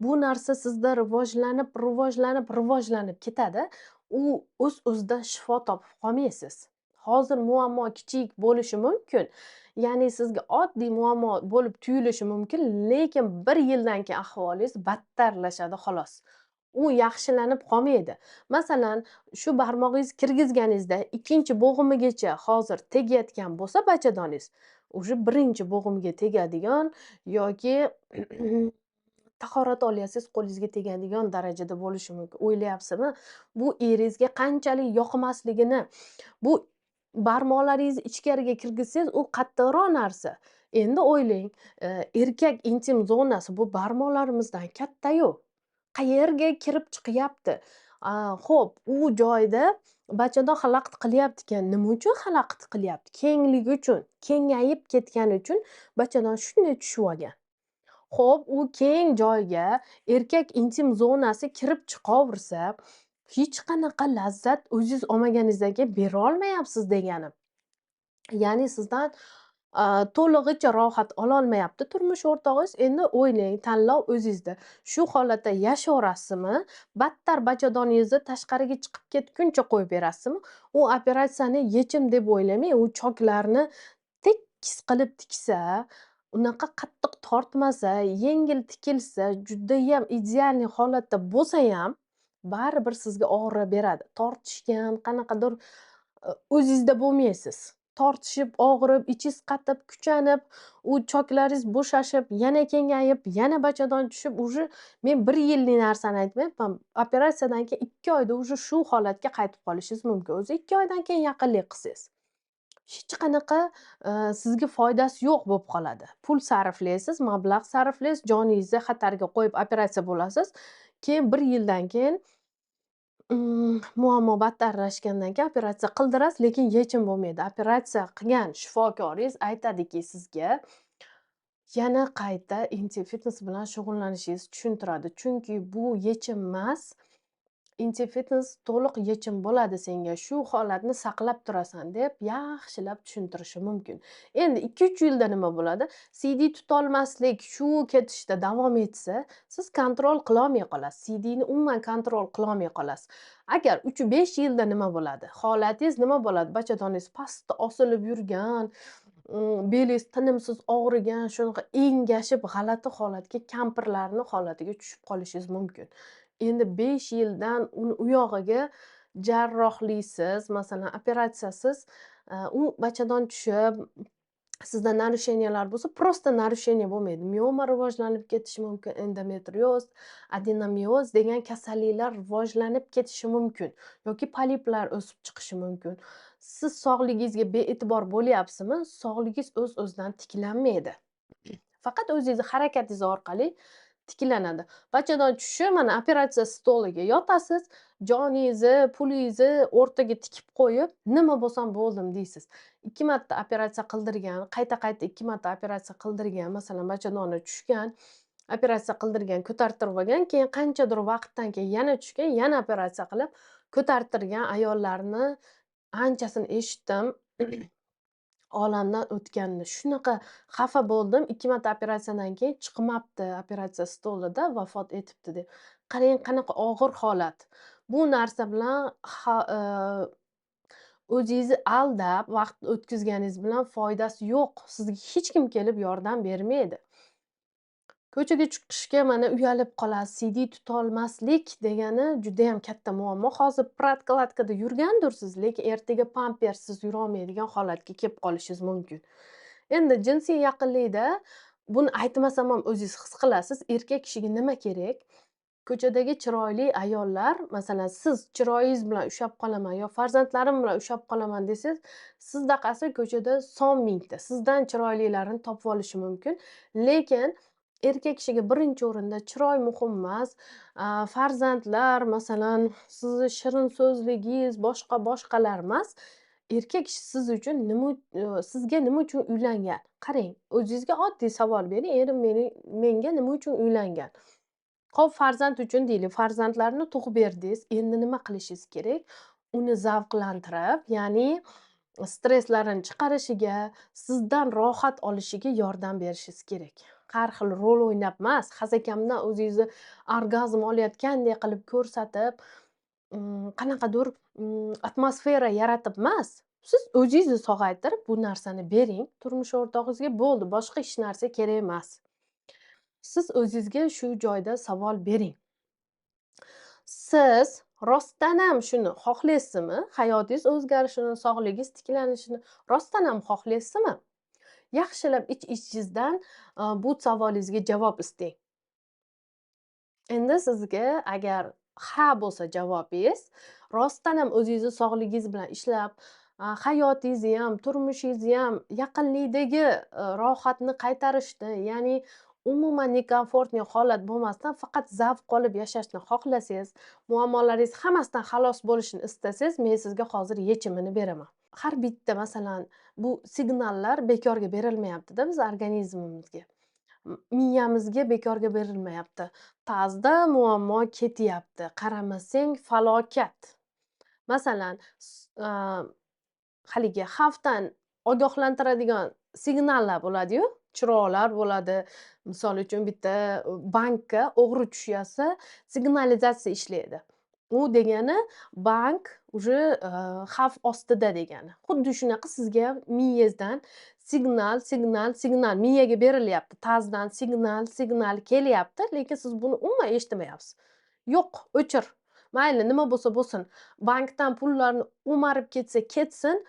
bu narsa sizda rivojlanib, rivojlanib, rivojlanib ketadi. U o'z-o'zidan shifo topib qolmaysiz. Hozir muammo kichik bo'lishi mumkin. Ya'ni sizga oddiy muammo bo'lib tuyulishi mumkin, lekin bir yildan keyin ahvolingiz battarlashadi xolos. U yaxshilanib qolmaydi. Masalan, shu barmog'ingizni kirgizganingizda ikkinchi bo'g'imigacha hozir tegayotgan bo'lsa bachadoningiz, o'sha birinchi bo'g'imga tegadigan yoki tahorat olyapsiz, qo'lingizga tegadigan darajada bo'lishi mumkin. O'ylayapsizmi? Bu eringizga qanchalik yoqmasligini, bu barmoqlaringizni ichkariga kirgizsangiz, u qattiqroq narsa. Endi o'ylang, erkak intim zonasi bu barmoqlarimizdan katta-yu. Qayerga kirib chiqyapti? Xo'p, u joyda bachadon xalaqit qilyapti ekan. Nima uchun xalaqit qilyapti? Kengligi uchun, kengayib ketgani uchun bachadon shunday tushib olgan. Xo'p, u keng joyga erkak intim zonasi kirib chiqaversa, hech qanaqa lazzat o'zingiz olmaganingizdan keyin bera olmayapsiz degani. Ya'ni sizdan to'lig'icha rohat ololmayapti turmush o'rtog'ingiz. Endi o'ylang, tanlov o'zingizda. Shu holatda yashaverasizmi? Battar bachadoningizni tashqariga chiqib ketguncha qo'yib berasizmi? U operatsiyani yechim deb o'ylamang, u choklarni tekis qilib tiksa, unaqa qattiq tortmasa, yengil tikilsa, judayam idealniy holatda bo'lsa ham baribir sizga og'riq beradi. Tortishgan, qanaqadir o'zingizda bo'lmaysiz. Tortishib, og'rib, ichingiz qatib, kuchanib, u choklaringiz bo'shashib, yana kengayib, yana bachadon tushib, уже men bir yillik narsani aytmayapman. Operatsiyadan keyin 2 oyda уже shu holatga qaytib qolishingiz mumkin. O'zi 2 oydan keyin yaqinlik qilsangiz. Hech qanaqa sizga foydasi yo'q bo'lib qoladi. Pul sarflaysiz, mablag' sarflaysiz, joningizni xatarga qo'yib operatsiya bo'lasiz. Keyin bir yildan keyin muammo battarlashgandan keyin operatsiya qildirasiz, lekin yechim bo'lmaydi. Operatsiya qilgan shifokoringiz aytadiki sizga, yana qayta intim fitness bilan shug'ullanishingizni tushuntiradi. Chunki bu yechim emas, intim fitness to'liq yechim bo'ladi senga, shu holatni saqlab turasan deb yaxshilab tushuntirishi mumkin. Endi 2-3 yilda nima bo'ladi? CD tutolmaslik shu ketishda davom etsa, siz kontrol qilolmay qolasiz. CDni umuman kontrol qilolmay qolasiz. Agar 3-5 yilda nima bo'ladi? Holatingiz nima bo'ladi? Bachadoningiz pastda osilib yurgan, belingiz tinimsiz og'rigan, shunaqa engashib g'alati holatga, kampirlarning holatiga tushib qolishingiz mumkin. Endi 5 yildan uni u yog'iga jarrohliksiz, masalan, operatsiyasiz, u bachadon tushib, sizda narusheniyalar bo'lsa, prosta narusheniya bo'lmaydi. Mioma rivojlanib ketishi mumkin, endometrioz, adenomioz degan kasalliklar rivojlanib ketishi mumkin yoki poliplar o'sib chiqishi mumkin. Siz sog'ligingizga bee'tibor bo'lyapsizmi? Sog'ligingiz o'z-o'zidan tiklanmaydi. Faqat o'zingizni harakatingiz orqali tiklanadi. Bachadon tushishi, mana operatsiya stoliga yotasiz, joningizni, pulingizni o'rtaga tikib qo'yib, nima bo'lsam bo'ldim deysiz. 2 marta operatsiya qildirgan, qayta-qayta 2 marta operatsiya qildirgan, masalan, bachadoni tushgan, operatsiya qildirgan, ko'tartirib olgan, keyin qanchadir vaqtdan keyin yana tushgan, yana operatsiya qilib ko'tartirgan ayollarni anchasini eshitdim. Olamdan o'tganini. Shunaqa xafa bo'ldim. 2 marta operatsiyadan keyin chiqmabdi operatsiya stolida, vafot etibdi deb. Qarang, qanaqa og'ir holat. Bu narsa bilan o'zingizni aldab vaqt o'tkazganingiz bilan foydasi yo'q. Sizga hech kim kelib yordam bermaydi. Ko'chaga chiqishga mana uyalib qolasiz. CD tutolmaslik degani juda ham katta muammo. Hozir prokladkada yurgandirsiz, lekin ertaga pampersiz yura olmaydigan holatga kelib qolishingiz mumkin. Endi jinsiy yaqinlikda buni aytmasam ham o'zingiz his qilasiz, erkak kishiga nima kerak? Ko'chadagi chiroyli ayollar, masalan, siz chiroyingiz bilan ushlab qolaman yo farzandlarim bilan ushlab qolaman desangiz, sizdaqasi ko'chada son mingta, sizdan chiroylilarini topib olishi mumkin. Lekin Erkak kishiga birinchi o'rinda chiroy muhim emas, farzandlar, masalan, sizni shirin so'zligingiz, boshqa boshqalar emas. Erkak kishi siz uchun nima, sizga nima uchun uylangan? Qarang, o'zingizga oddiy savol bering: erim menga nima uchun uylangan? Xo'p, farzand uchun deylik, farzandlarni tug'ib berdingiz, endi nima qilishingiz kerak? Uni zavqlantirib, ya'ni stresslarini chiqarishiga, sizdan rohat olishiga yordam berishingiz kerak. Har xil rol o'ynab emas, hazakamdan o'zingizni orgazm olayotgandek qilib ko'rsatib, qanaqadir atmosfera yaratib emas. Siz o'zingizni sog'aytirib, bu narsani bering turmush o'rtog'ingizga, bo'ldi, boshqa hech narsa kerak emas. Siz o'zingizga shu joyda savol bering. Siz rostdan ham shuni xohlaysizmi? Hayotingiz o'zgarishini, sog'ligingiz tiklanishini rostdan ham xohlaysizmi? Yaxshilab ich-ichingizdan bu savolingizga javob istang. Endi sizga agar ha bo'lsa javobingiz, rostdan ham o'zingizni sog'ligingiz bilan ishlab, hayotingizni ham, turmushingizni ham, yaqinlikdagi rohatni qaytarishni, ya'ni umuman nekomfortli holat bo'lmasdan faqat zavq olib yashashni xohlasangiz, muammolaringiz hammasidan xalos bo'lishni istasangiz, men sizga hozir yechimini beraman. Har bitta, masalan, bu signallar bekorga berilmayapti-da biz organizmimizga. Miyamizga bekorga berilmayapti. Tazda muammo ketyapti. Qaramasang falokat. Masalan, haligi xavfdan ogohlantiradigan signallar bo'ladi-yu, chiroqlar bo'ladi. Misol uchun bitta bankka o'g'ri tushyapsa, signalizatsiya ishlaydi. U degani bank уже xavf ostida degani. Xuddi shunaqa sizga ham miyangizdan signal, signal, signal miyaga berilyapti. Tazdan signal, signal kelyapti, lekin siz buni umuman eshitmayapsiz. Yo'q, o'chir. Mayli, nima bo'lsa bo'lsin. Bankdan pullarni o'marib ketsa ketsin,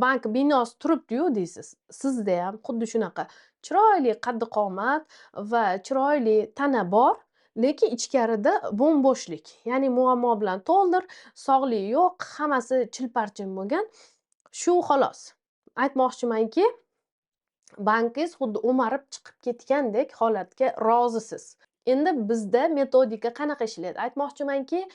bank binosi turibdi-yu deysiz. Sizda ham xuddi shunaqa chiroyli qaddi qomat va chiroyli tana bor, lekin ichkarida bo'm-bo'shlik. Ya'ni muammo bilan to'ldir, sog'lik yo'q, hammasi chilparchin bo'lgan. Shu xolos. Aytmoqchimanki, bankingiz xuddi o'marib chiqib ketgandek holatga rozisiz. Endi bizda metodika qanaqa ishlaydi? Aytmoqchimanki,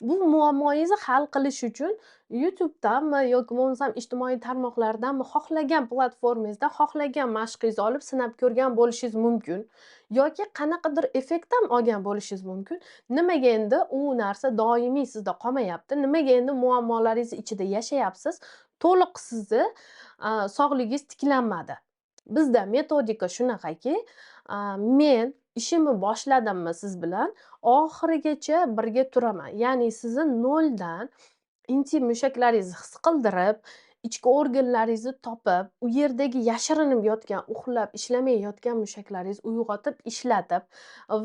bu muammoingizni hal qilish uchun YouTube'danmi yoki bo'lmasam ijtimoiy tarmoqlardanmi xohlagan platformangizda xohlagan mashqingizni olib sinab ko'rgan bo'lishingiz mumkin yoki qanaqadir effekt ham olgan bo'lishingiz mumkin. Nimaga endi u narsa doimiy sizda qolmayapti? Nimaga endi muammolaringiz ichida yashayapsiz? To'liq sizni sog'ligingiz tiklanmadi. Bizda metodika shunaqaki, men ishimni boshladimmi siz bilan, oxirigacha birga turaman. Ya'ni sizni noldan intim mushaklaringizni his qildirib, ichki organlaringizni topib, u yerdagi yashirinib yotgan, uxlab ishlamay yotgan mushaklaringizni uyg'otib, ishlatib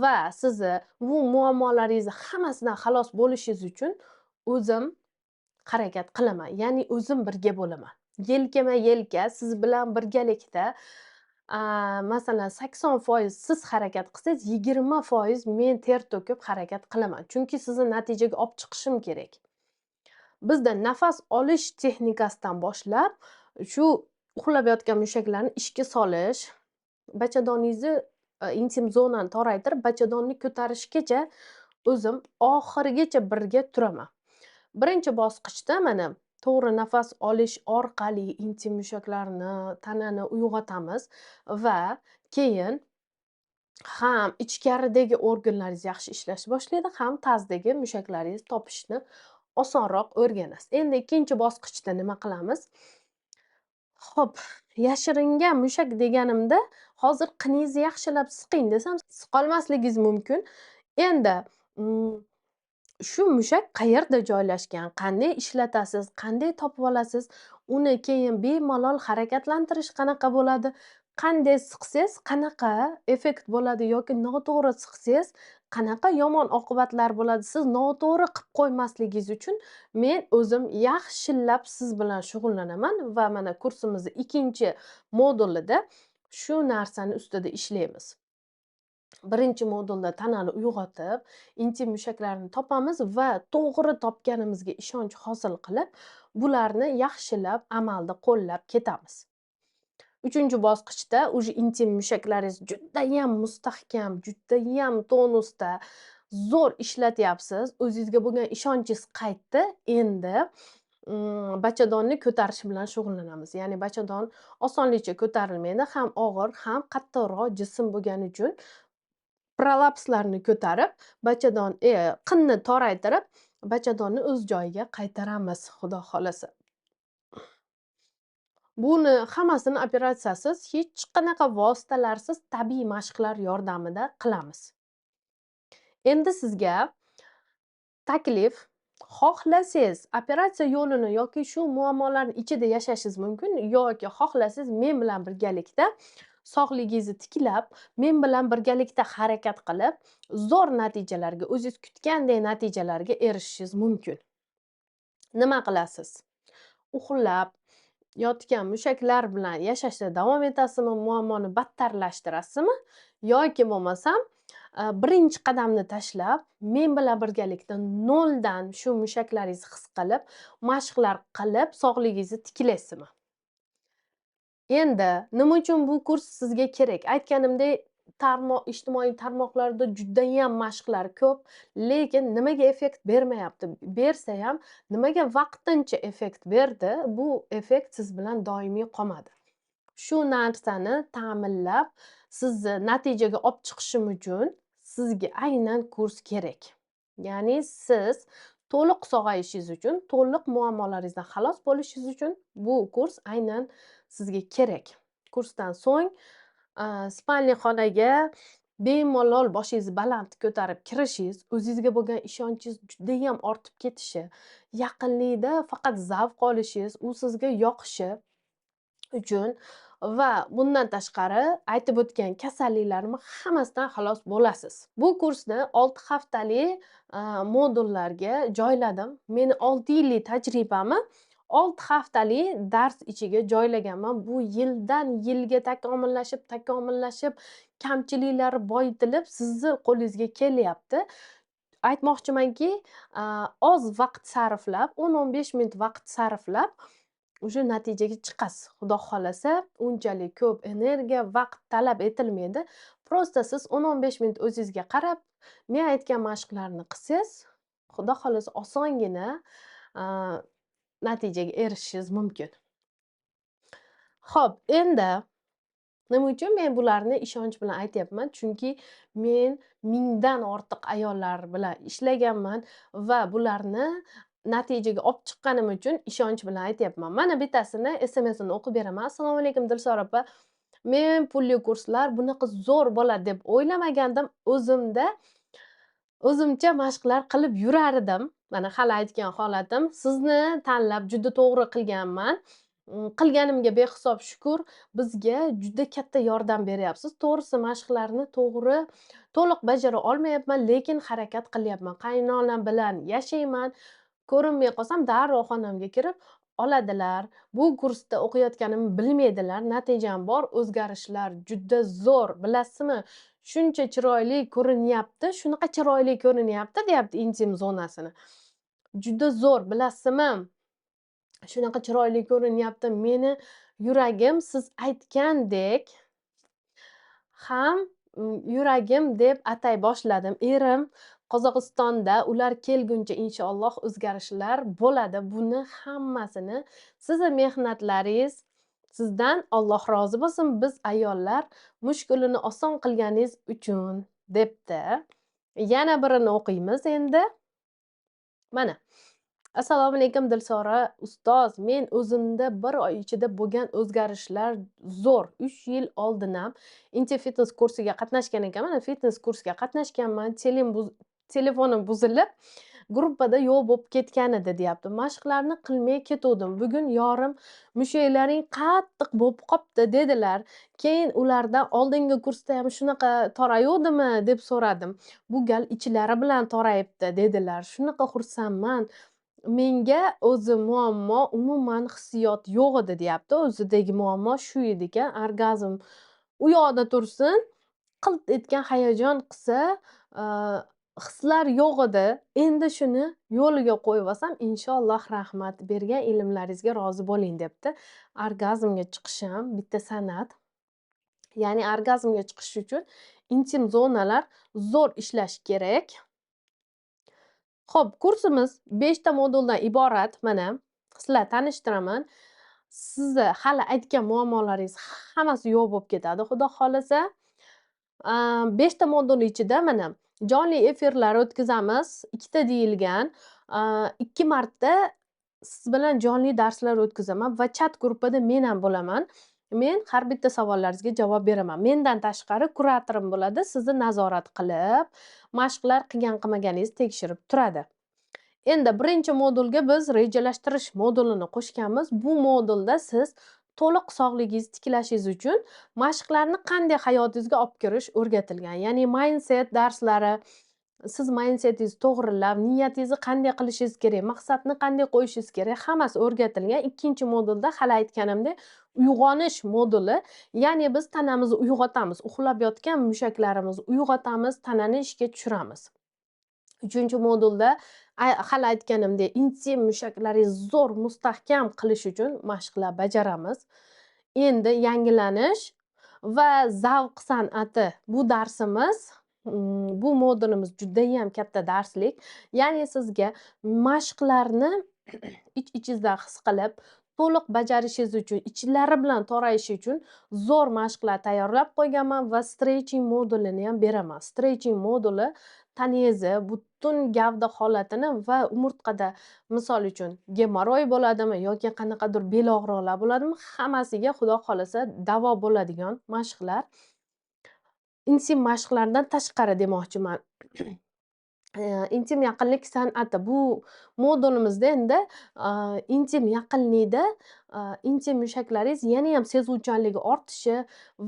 va sizni bu muammolaringizni hammasidan xalos bo'lishingiz uchun o'zim harakat qilaman. Ya'ni o'zim birga bo'laman. Yelkama-yelka siz bilan birgalikda, masalan, 80% siz harakat qilsangiz, 20% men ter to'kib harakat qilaman. Chunki sizni natijaga olib chiqishim kerak. Bizda nafas olish texnikasidan boshlab, shu uxlab yotgan mushaklarni ishga solish, bachadoningizni intim zonani toraytirib, bachadonni ko'tarishgacha o'zim oxirigacha birga turaman. Birinchi bosqichda mana to'g'ri nafas olish orqali intim mushaklarni, tanani uyg'otamiz va keyin ham ichkaridagi organlaringiz yaxshi ishlash boshlaydi, ham tazdagi mushaklaringiz topishni osonroq o'rganasiz. Endi ikkinchi bosqichda nima qilamiz? Xo'p, yashiringan mushak deganimda hozir qiningizni yaxshilab siqing desam, siqolmasligingiz mumkin. Endi shu mushak qayerda joylashgan, qanday ishlatasiz, qanday topib olasiz, uni keyin bemalol harakatlantirish qanaqa bo'ladi, qanday siqsangiz qanaqa effekt bo'ladi yoki noto'g'ri siqsangiz qanaqa yomon oqibatlar bo'ladi, siz noto'g'ri qilib qo'ymasligingiz uchun men o'zim yaxshilab siz bilan shug'ullanaman va mana kursimizning ikkinchi modulida shu narsani ustida ishlaymiz. Birinchi modulda tanani uyg'otib, intim mushaklarni topamiz va to'g'ri topganimizga ishonch hosil qilib, bularni yaxshilab amalda qo'llab ketamiz. 3-bosqichda уже intim mushaklaringiz judayam mustahkam, judayam tonusda zo'r ishlatyapsiz. O'zingizga bo'lgan ishonchingiz qaytdi. Endi bachadonni ko'tarish bilan shug'ullanamiz. Ya'ni bachadon osonlikcha ko'tarilmaydi, ham og'ir, ham qattiqroq jism bo'lgani uchun prolapslarni ko'tarib, bachadon qinni toraytirib, bachadonni o'z joyiga qaytaramiz, xudo xolasa. Buni hammasini operatsiyasiz, hech qanaqa vositalarsiz tabiiy mashqlar yordamida qilamiz. Endi sizga taklif, xohlasangiz operatsiya yo'lini yoki shu muammolarning ichida yashashingiz mumkin, yoki xohlasangiz men bilan birgalikda sog'ligingizni tiklab, men bilan birgalikda harakat qilib, zo'r natijalarga, o'zingiz kutgandek natijalarga erishishingiz mumkin. Nima qilasiz? Uxlab yotgan mushaklar bilan yashashda davom etasizmi, muammoni battarlashtirasizmi yoki bo'lmasam birinchi qadamni tashlab, men bilan birgalikda noldan shu mushaklaringizni his qilib, mashqlar qilib, sog'ligingizni tiklaysizmi? Endi nima uchun bu kurs sizga kerak? Aytganimdek, ijtimoiy tarmoqlarda judayam mashqlar ko'p, lekin nimaga effekt bermayapti? Bersa ham nimaga vaqtincha effekt berdi? Bu effekt siz bilan doimiy qolmadi. Shu narsani ta'minlab, sizni natijaga olib chiqishim uchun sizga aynan kurs kerak. Ya'ni siz to'liq sog'ayishingiz uchun, to'liq muammolaringizdan xalos bo'lishingiz uchun bu kurs aynan sizga kerak. Kursdan so'ng spalniy xonaga bemalol boshingizni baland ko'tarib kirishingiz, o'zingizga bo'lgan ishonchingiz judayam ortib ketishi, yaqinlikda faqat zavq olishingiz, u sizga yoqishi uchun va bundan tashqari aytib o'tgan kasalliklarni hammasidan xalos bo'lasiz. Bu kursni 6 haftalik modullarga joyladim. Meni 6 yillik tajribamni 6 haftalik dars ichiga joylaganman. Bu yildan yilga takomillashib, takomillashib, kamchiliklari boyitilib sizni qo'lingizga kelyapti. Aytmoqchimanki, oz vaqt sarflab, 10-15 minut vaqt sarflab o'sha natijaga chiqasiz. Xudo xolasa, unchalik ko'p energiya, vaqt talab etilmaydi. Prosta siz 10-15 minut o'zingizga qarab, men aytgan mashqlarni qilsangiz, xudo xolasa osongina natijaga erishishingiz mumkin. Xo'p, endi nima uchun men bularni ishonch bilan aytyapman? Chunki men 1000dan ortiq ayollar bilan ishlaganman va bularni natijaga olib chiqqanim uchun ishonch bilan aytyapman. Mana bittasini SMSini o'qib beraman. Assalomu alaykum Dilsora opa. Men pulli kurslar bunaqa zo'r bo'ladi deb o'ylamagandim. O'zimcha mashqlar qilib yurar edim. Mana hali aytgan holatim, sizni tanlab juda to'g'ri qilganman. Qilganimga behisob shukur, bizga juda katta yordam beryapsiz. To'g'risi mashqlarni to'g'ri to'liq bajara olmayapman, lekin harakat qilyapman. Qaynonam bilan yashayman. Ko'rinmay qolsam darrov xonamga kirib oladilar. Bu kursda o'qiyotganimni bilmaydilar. Natijam bor, o'zgarishlar juda zo'r. Bilasizmi? Shuncha chiroyli ko'rinyapti, shunaqa chiroyli ko'rinyapti deyapti intim zonasini. Juda zo'r, bilasizmi? Shunaqa chiroyli ko'rinyapti. Meni yuragim siz aytgandek ham yuragim deb atay boshladim. Erim Qozog'istonda, ular kelguncha inshaalloh o'zgarishlar bo'ladi. Buni hammasini sizni mehnatlaringiz, sizdan Alloh rozi bo'lsin, biz ayollar mushkulini oson qilganingiz uchun debdi. Yana birini o'qiymiz endi. Mana. Assalomu alaykum Dilsora ustoz. Men o'zimda bir oy ichida bo'lgan o'zgarishlar zo'r. 3 yil oldin ham Inti fitness kursiga qatnashgan ekanman. Mana fitness kursiga qatnashganman. Telefonim buzilib, gruppada yo'q bo'lib ketgan edi deyapti. Mashqlarni qilmay ketuvdim. Bugun yorim mushaklaring qattiq bo'lib qopti dedilar. Keyin ulardan oldingi kursda ham shunaqa torayuvdimi deb so'radim. Bu gal ichlari bilan torayibdi dedilar. Shunaqa xursandman. Menga o'zi muammo umuman hissiyot yo'q edi deyapti. O'zidagi muammo shu edi ekan, orgazm u yoqda tursin, qilt etgan hayajon qilsa, Hislar yo'q edi. Endi shuni yo'liga qo'yib olsam, inshaalloh rahmat, bergan ilmlaringizga rozi bo'ling debdi. Orgazmga chiqish ham bitta san'at. Ya'ni orgazmga chiqish uchun intim zonalar zo'r ishlash kerak. Xo'p, kursimiz 5 ta moduldan iborat. Mana sizlar tanishtiraman. Sizni hali aytgan muammolaringiz hammasi yo'q bo'lib ketadi, xudo xolasa. 5 ta modul ichida mana jonli efirlar o'tkazamiz. 2 ta deyilgan. 2 marta siz bilan jonli darslar o'tkazaman va chat gruppada men ham bo'laman. Men har bitta savollaringizga javob beraman. Mendan tashqari kuratorim bo'ladi, sizni nazorat qilib, mashqlar qilgan qilmaganingizni tekshirib turadi. Endi birinchi modulga biz rejalashtirish modulini qo'shganmiz. Bu modulda siz to'liq sog'ligingizni tiklashingiz uchun mashqlarni qanday hayotingizga olib kirish o'rgatilgan. Ya'ni mindset darslari, siz mindsetingizni to'g'rilab, niyatingizni qanday qilishingiz kerak, maqsadni qanday qo'yishingiz kerak, hammasi o'rgatilgan. Ikkinchi modulda hali aytganimdek, uyg'onish moduli, ya'ni biz tanamizni uyg'otamiz, uxlab yotgan mushaklarimizni uyg'otamiz, tanani ishga tushiramiz. Uchinchi modulda hali aytganimdek, intim mushaklaringizni zo'r mustahkam qilish uchun mashqlar bajaramiz. Endi yangilanish va zavq san'ati bu darsimiz, bu modulimiz juda ham katta darslik. Ya'ni sizga mashqlarni ich-ichingizdan his qilib, to'liq bajarishingiz uchun, ichlari bilan torayish uchun zo'r mashqlar tayyorlab qo'yganman va stretching modulini ham beraman. Stretching moduli tanangizni butun gavda holatini va umurtqada, misol uchun, gemoroy bo'ladimi yoki qanaqadir bel og'riqlar bo'ladimi, hammasiga xudo xolasa davo bo'ladigan mashqlar. Intim mashqlardan tashqari demoqchiman. Intim yaqinlik san'ati bu modulimizda endi intim yaqinlikda intim mushaklaringiz yana ham sezuvchanligi ortishi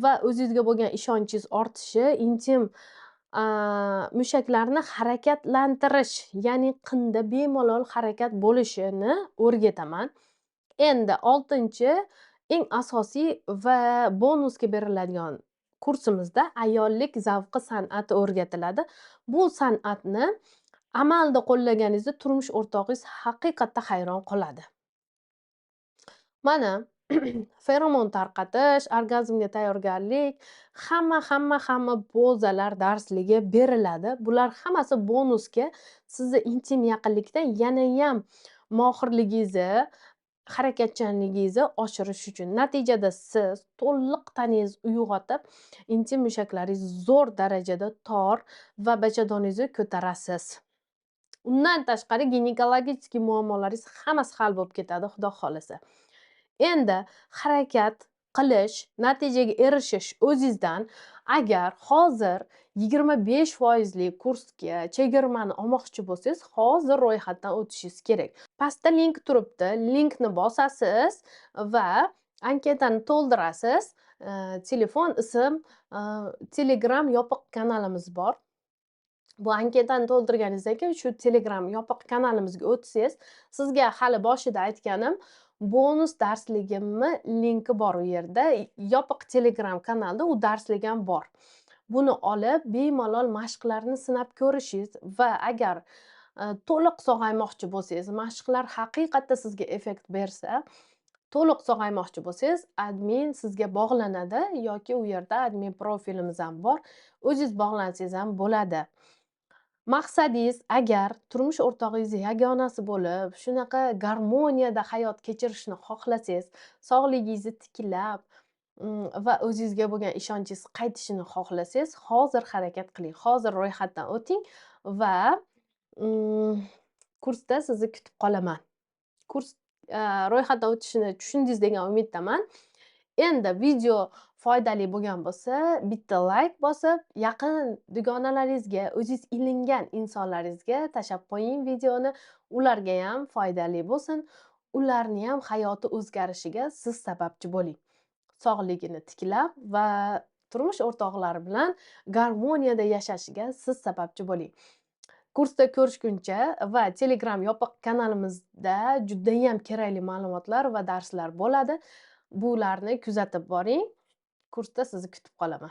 va o'zingizga bo'lgan ishonchingiz ortishi, intim mushaklarni harakatlantirish, ya'ni qinda bemalol harakat bo'lishini o'rgataman. Endi 6-chi eng asosiy va bonusga beriladigan kursimizda ayollik zavqi san'ati o'rgatiladi. Bu san'atni amalda qo'llaganingizda turmush o'rtog'ingiz haqiqatda hayron qoladi. Mana feromon tarqatish, orgazmga tayyorgarlik, hamma pozalar darsligi beriladi. Bular hammasi bonusga sizni intim yaqinlikda yanayam mohirligingizni, harakatchanligingizni oshirish uchun. Natijada siz to'liq tanangizni uyg'otib, intim mushaklaringiz zo'r darajada tor va bachadoningizni ko'tarasiz. Undan tashqari ginekologik muammolaringiz hammasi hal bo'lib ketadi, xudo xolasa. Endi harakat qilish, natijaga erishish o'zingizdan. Agar hozir 25% kursga chegirmani olmoqchi bo'lsangiz, hozir ro'yxatdan o'tishingiz kerak. Pastda link turibdi, linkni bosasiz va anketani to'ldirasiz. Telefon, ism, Telegram yopiq kanalimiz bor. Bu anketani to'ldirganingizdan keyin shu Telegram yopiq kanalimizga o'tsangiz, sizga hali boshida aytganim bonus darsligimni linki bor u yerda. Yopiq Telegram kanalda u darslik ham bor. Buni olib bemalol mashqlarni sinab ko'rishingiz va agar to'liq sog'aymoqchi bo'lsangiz, mashqlar haqiqatda sizga effekt bersa, to'liq sog'aymoqchi bo'lsangiz, admin sizga bog'lanadi yoki u yerda admin profilimiz ham bor. O'zingiz bog'lansangiz ham bo'ladi. Maqsadingiz agar turmush o'rtog'ingiz yagonasi bo'lib, shunaqa garmoniyada hayot kechirishni xohlasangiz, sog'ligingizni tiklab, va o'zingizga bo'lgan ishonchingiz qaytishini xohlasangiz, hozir harakat qiling. Hozir ro'yxatdan o'ting va kursda sizni kutib qolaman. Kurs ro'yxatdan o'tishini tushundingiz degan umiddaman. Endi video foydali bo'lgan bo'lsa, bitta like bosib, yaqin dugonalaringizga, o'zingiz ilingan insonlaringizga tashlab qo'ying videoni. Ularga ham foydali bo'lsin. Ularni ham hayoti o'zgarishiga siz sababchi bo'ling. Sog'ligini tiklab va turmush o'rtoqlari bilan garmoniyada yashashiga siz sababchi bo'ling. Kursda ko'rishguncha va Telegram yopiq kanalimizda judayam kerakli ma'lumotlar va darslar bo'ladi. Bularni kuzatib boring. Kursda sizni kutib qolaman.